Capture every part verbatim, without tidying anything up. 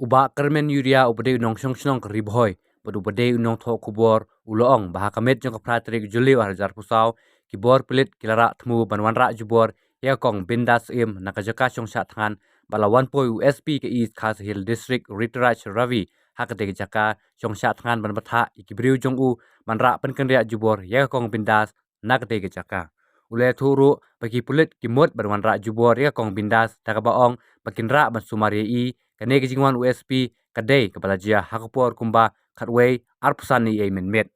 U Bah Kyrmen Uriah uba dei u nongshong shnong ka Ri Bhoi bad uba dei u nongthoh khubor u la ong ba ha ka miet jong ka phra tarik Jylliew ar hajar arphew saw ki bor pulit ki la rah thmu ban wanrah jubor ïa ka kong Bindas Syiem na ka jaka shong shah thngan bad la wan poi u S P ka East Khasi Hills District u Rituraj Ravi ha katei ka jaka shong shah thngan ban bthah ïa ki briew jong u ban rah pynkynriah jubor ïa ka kong Bindas na katei ka jaka. U la ïathuh ruh ba ki pulit ki mut ban wanrah jubor ïa ka kong Bindas da kaba ong ba kin rah ban sumar ïa i. Kane ka jingwan u S P ka dei kaba la jia ha ka por kumba khatwei arphew san eiei mynmiet.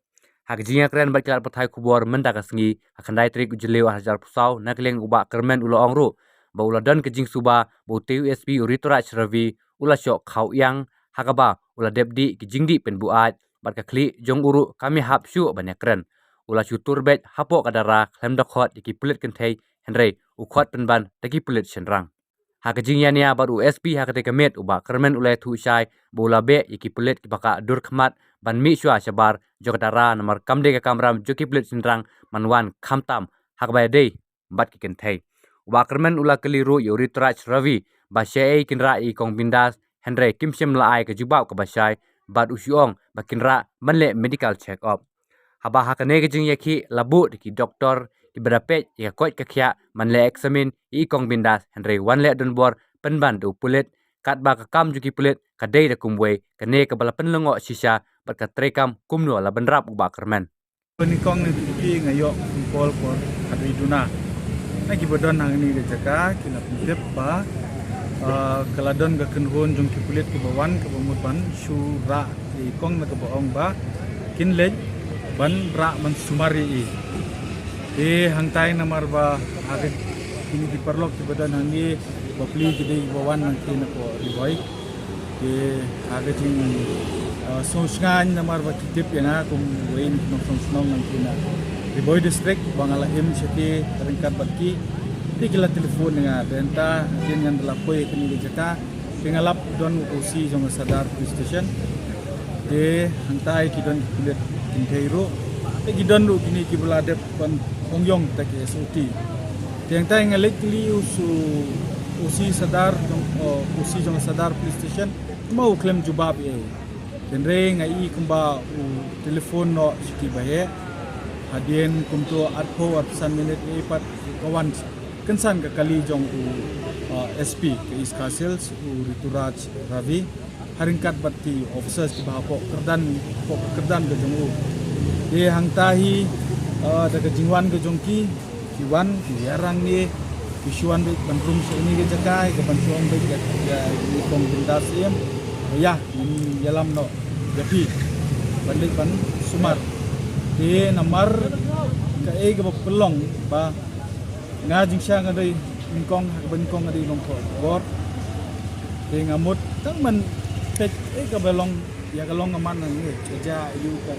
Ha ka jingïakren bad ki lad pathai khubor mynta ka sngi ha khyndai tarik u Jylliew ar hajar arphew saw na ka liang u Bah Kyrmen u la ong ruh ba u la don ka jingsuba ba utei u S P u Rituraj Ravi u la shoh khaw ïang ha kaba u la dep dih ki jingdih pynbuaid bad ka khlieh jong u ruh kam ïahap shuh ban ïakren. U la shu tur beit hapoh ka dara khlem da khot ïa ki pulit kynthei hynrei u khot pynban da ki pulit shynrang. Ha ka jingïania bad u S P ha katei ka miet u Bah Kyrmen u la ïathuh shai ba u la beh ïa ki pulit kiba kah dur khmat ban mih shuwa shabar jong ka dara namar kam dei ka kamram jong ki pulit shynrang ban wan khamtam ha kaba ïadei bad ki kynthei. U Bah Kyrmen u la kylli ruh ïa u Rituraj Ravi ba shaei kin rah ïa i kong Bindas hynrei kim shym la ai ka jubab kaba shai bad u shu ong ba kin rah ban leh medical check up. Haba ha kane ka jingïakhih la buh da ki doktor kiba da peit ïa ka koit ka khiah ban leh examine ïa i kong Bindas hynrei wan leh donbor pynban da u pulit katba ka kam jong ki pulit ka dei da kumwei kane kaba la pynlyngngoh shisha bad ka treikam kumno la bynrap u Bah Kyrmen. Nyngkong nyngkong nga ïoh phone call por khatwei duna na kiba don hangne ka jaka ki la pyntip ba ah, ka la don ka kynhun jong ki pulit kiba wan kaba mut ban shu rah ïa i kong na kaba ong ba kin leit ban rah ban sumar ïa i. Te hangtai namar ba ha ka kine ki paralok kiba don hangne bapli ki dei kiba wan nangkien na ka Ri Bhoi. Te ha ka jing ah, sngewsngaiñ namar ba ki tip ïa nga kum uwei na ki nongshong shnong nangkien na Ri Bhoi District ba nga la im sha ki ryngkat bad ki. Te ki la telephone ïa nga te hangta hadien ngan da la poi ha kane ka jaka te nga lap don u O C jong ka Sadar Police Station. Te hangtai ki don ki pulit kynthei ruh te ki don ruh kine kiba la dep ban ong ïong ta ki S O T. Te hangtai nga leit kylli u su O C Sadar jong, oh, O C jong ka Sadar Police Station ma u khlem jubab ei. Hynrei nga i kumba u telephone noh sha kiba heh. Hadien kumto arphew arphew san minit ei pat ka wan kynsan ka kali jong u ah, S P ka East Khasi Hills u Rituraj Ravi ha ryngkat bad ki officers kiba hapoh kyrdan hapoh kyrdan ka jong u. Te hangta hi ah, da ka jingwan ka jong ki ki wan ki ïarang ne ki shu wan beit ban rung sha ine ka jaka ïa ka ban shu ong beit ïa ïa i kong Bindas Syiem. Ïa ngin ïalam noh ïa phi ban leit ban sumar. Te namar kaei kaba pynlong ba nga jingshisha nga dei nyngkong ha kaba nyngkong nga dei nongthoh khubor. Te nga mut tang ban peit kaei kaba long ïa ka long ka man nangne ka jia aïu ka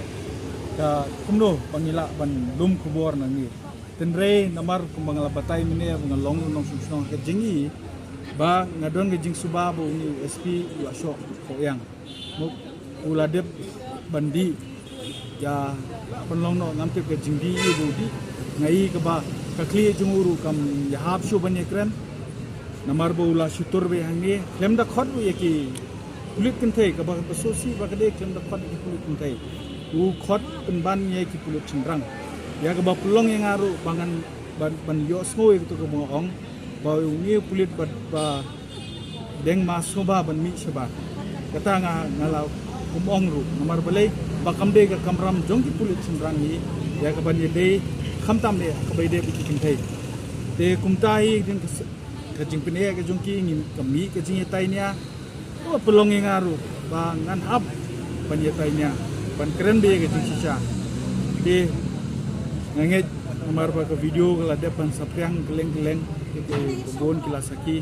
ka kumno ba ngi lah ban lum khubor nangne. Hynrei namar kumba nga la batai mynne ba nga long nongshong shnong ha ka jingïohi ba nga don ka jingsuba ba une u S P u la shoh khaw ïang. Mut u la dep ban dih ïa ban long noh ngam tip ka jingdih ïa ba u dih. Nga i kaba ka khlieh jong u ruh kam ïahap shuh ban ïakren. Namar ba u la shu tur beit hangne khlem da khot ruh ïa ki pulit kynthei kaba ba sngewsih ba ka dei khlem da khot ïa ki pulit kynthei. U khot pynban ïa ki pulit shynrang. Ïa kaba pynlong ïa nga ruh ba ngan ban ban ïohsngew ïa kito kaba nga ong ba une u pulit ba ba deng ma sngewbha ban mih shabar. Kata nga nga la kum ong ruh namar balei ba kam dei ka kamram jong ki pulit shynrang hi ïa ka ban ïadei khamtam ïa ka ba ïadei bad ki kynthei. Te kumta hi ding ka se- ka jingpyneh ka jong ki ngin ka mih ka jingïatai nia. Ka ba pynlong ïa nga ruh ba ngan hap ban ïatai nia ban kren beit ïa ka jingshisha. Te nga ngeit namar ba ka video ka la dep ban saphriang kylleng kylleng te ka bun ki la sakhi.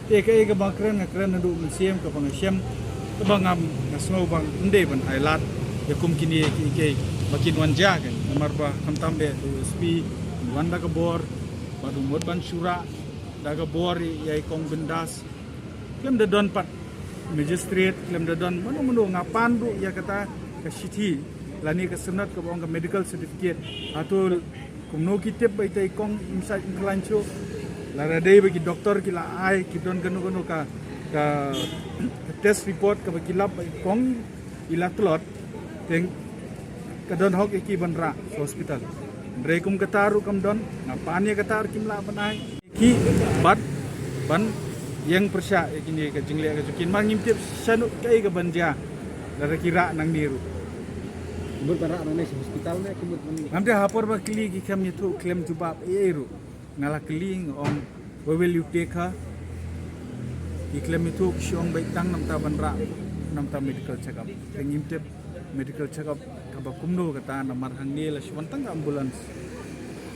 Te kaei kaba nga kren nga kren naduh mynsiem kaba nga shem kaba ngam nga sngew ba ym dei ban ai lad ïa kum kine kiei kiei ba kin wan jia kein namar ba khamtam beit u S P u wan da ka bor bad u mut ban shu rah da ka bor ïa i kong Bindas. Khlem da don pat magistrate khlem da don mano mano nga pan ruh ïa kata ka shithi lane ka sanad kaba ong ka medical certificate. Hato kumno ki tip ba ita i kong im shait im khlaiñ shuh. Lada dei ba ki doktor ki la ai ki don kano kano ka Ka test report kaba ki lap ba i kong i la tlot, te ka don hok ïa ki ban rah sha hospital. Hynrei kum kata ruh kam don, nga pan ïa kata ruh kim lah ban ai ki bad ban ïeng pyrshah ïa kine ka jingleh ka jong ki. Namar ngim tip shano kaei ka ban jia lada ki rah nangne ruh. Mut ban rah nangne sha hospital ne ki mut ban. Ngam tip, ha por ba kylli ki khlem ïathuh khlem jubab ei ei ruh. Nga la kylli nga ong, "Where will you take her?" Ki khlem ïathuh, ki shu ong beit tang namar ban rah, namar medical check up. Te ngim tip medical check up kaba kumno kata, namar hangne la shu wan tang ka ambulance.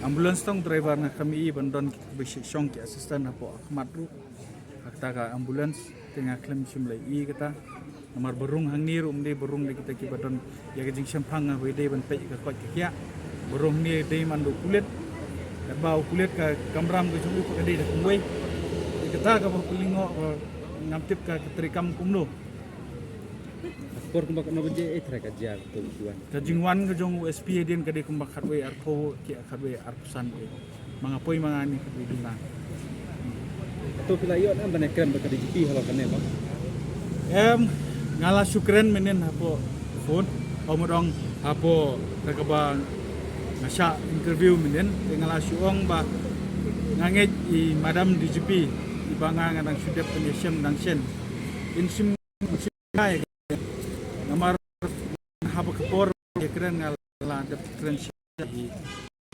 Ambulance tang, driver nga khlem i ban don kiba shong ki assistant hapoh khmat ruh. Ha kata ka ambulance te nga khlem shym la i kata. Namar ba rung hangne ruh ym dei ba rung da kita kiba don ïa ka jingshemphang, ba dei ban peit ka koit ka khiah. Ba rung hangne dei man da u pulit. Katba u pulit ka kamram ka jong u ka dei da kumwei. Te kata kaba kylli nga, ngam tip ka, ka treikam kumno. Ka por kumba katno baje, eh, trai ka jia ka tu tuan. Ka jingwan ka jong u S P hadien ka dei kumba khatwei arphew ki khatwei arphew san eh. Ma nga poi ma nga ni khatwei duna. Kato phi la ïoh nam ban kren bad ka D G P halor kane ba? Em, nga la shu kren mynnin hapoh phone, ong mut ong hapoh da kaba nga shah interview mynnin, te nga la shu ong ba nga ngeit i madam D G P iba nga nga dang shu dep ban ïashem dang shen. In shim, shim ngai namar haba ka por ïa kren nga la dep kren sha hi.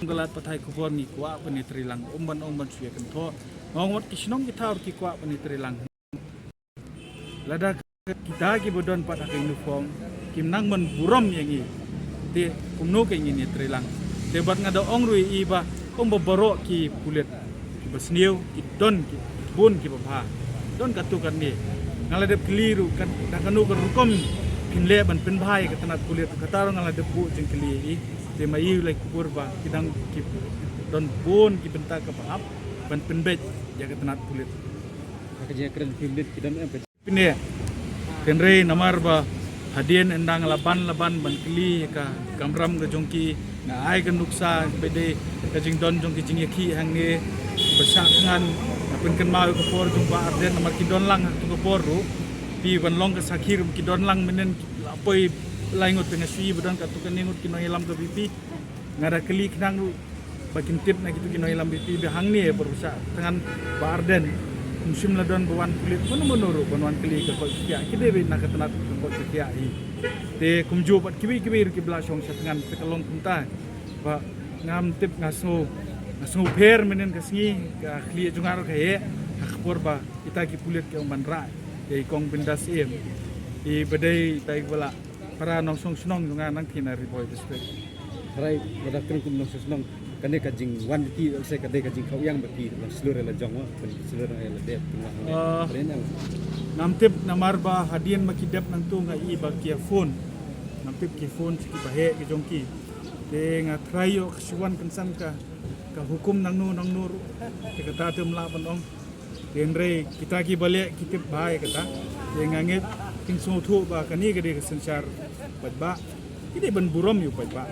Ka lad pathai khubor ngi kwah ban ïatreilang, um ban ong ban shu ïa kynthoh. Nga ong wat ki shnong ki thaw ki kwah ban ïatreilang. Lada kita kiba don pat ha ka uniform kim nang ban burom ïa ngi, te kumno ka ngin ïatreilang? Te bad nga da ong ruh ïa i ba kumba baroh ki pulit kiba sniew ki don ki bun kiba bha. Don katto katne. Nga la dep kylli ruh kan da kano ka rukom kin leh ban pynbha ïa ka tnat pulit, kata ruh nga la dep buh jingkylli ïa i. Te ma i u la kybur ba ki dang ki don bun ki bynta kaba hap ban pynbeit ïa ka tnat pulit. Ka jingkren ki pulit ki don em ka pynbeit. Hynrei namar ba hadien ynda nga la ban la ban ban kylli ïa ka kamram ka jong ki, nga ai ka nuksa ba dei ka jingdon jong ki jingïakhih hangne ba shah thngan. Nga pynkynmaw ïa ka por jong Bah Ardent namar ki don lang ha kato ka por ruh. Phi ban long ka sakhi ruh ki don lang mynnin, la poi lai ngut, te nga shu i ba don katto katne ngut ki nongïalam ka VPP. Nga da kylli khnang ruh ba kin tip na kito ki nongïalam VPP ba hangne ba ruh shah thngan Bah Ardent. Ym shym la don ba wan pulit mano mano ruh ban wan kylli ka koit ka khiah, ki dei beit na ka tnat ka koit ka khiah hi. Te kumjuh bad kiwei kiwei ruh kiba la shong shah thngan, te ka long kumta. Ba ngam tip, nga sngew, nga sngew pher mynnin ka sngi, ka khlieh jong nga ruh ka heh ha ka por ba kita ki pulit ki ong ban rah ïa i Kong Bindas Syiem, iba dei kita kiba la para nongshong shnong jong nga nangta na Ri Bhoi District. Trai, lada kren kum nongshong shnong, kane ka jingwan ki, se ka dei ka jingkhawiang ba ki long shlur la jong wa, shlur la dep, tengah. Ah. Kren em. Ngam tip namar ba hadien ba ki dep nangto nga i ba ki ïa phone. Ngam tip ki phone sha ki ba heh ki jong ki. Te nga trai ïoh ka shu wan kynsan ka, ka hukum nangno nangno ruh. Te kata te ym lah ban ong. Hynrei kita kiba leh ki tip bha ïa kata. Te nga ngeit kin sngewthuh ba kane ka dei ka synshar paidbah. Ki dei ban burom ïa u paidbah.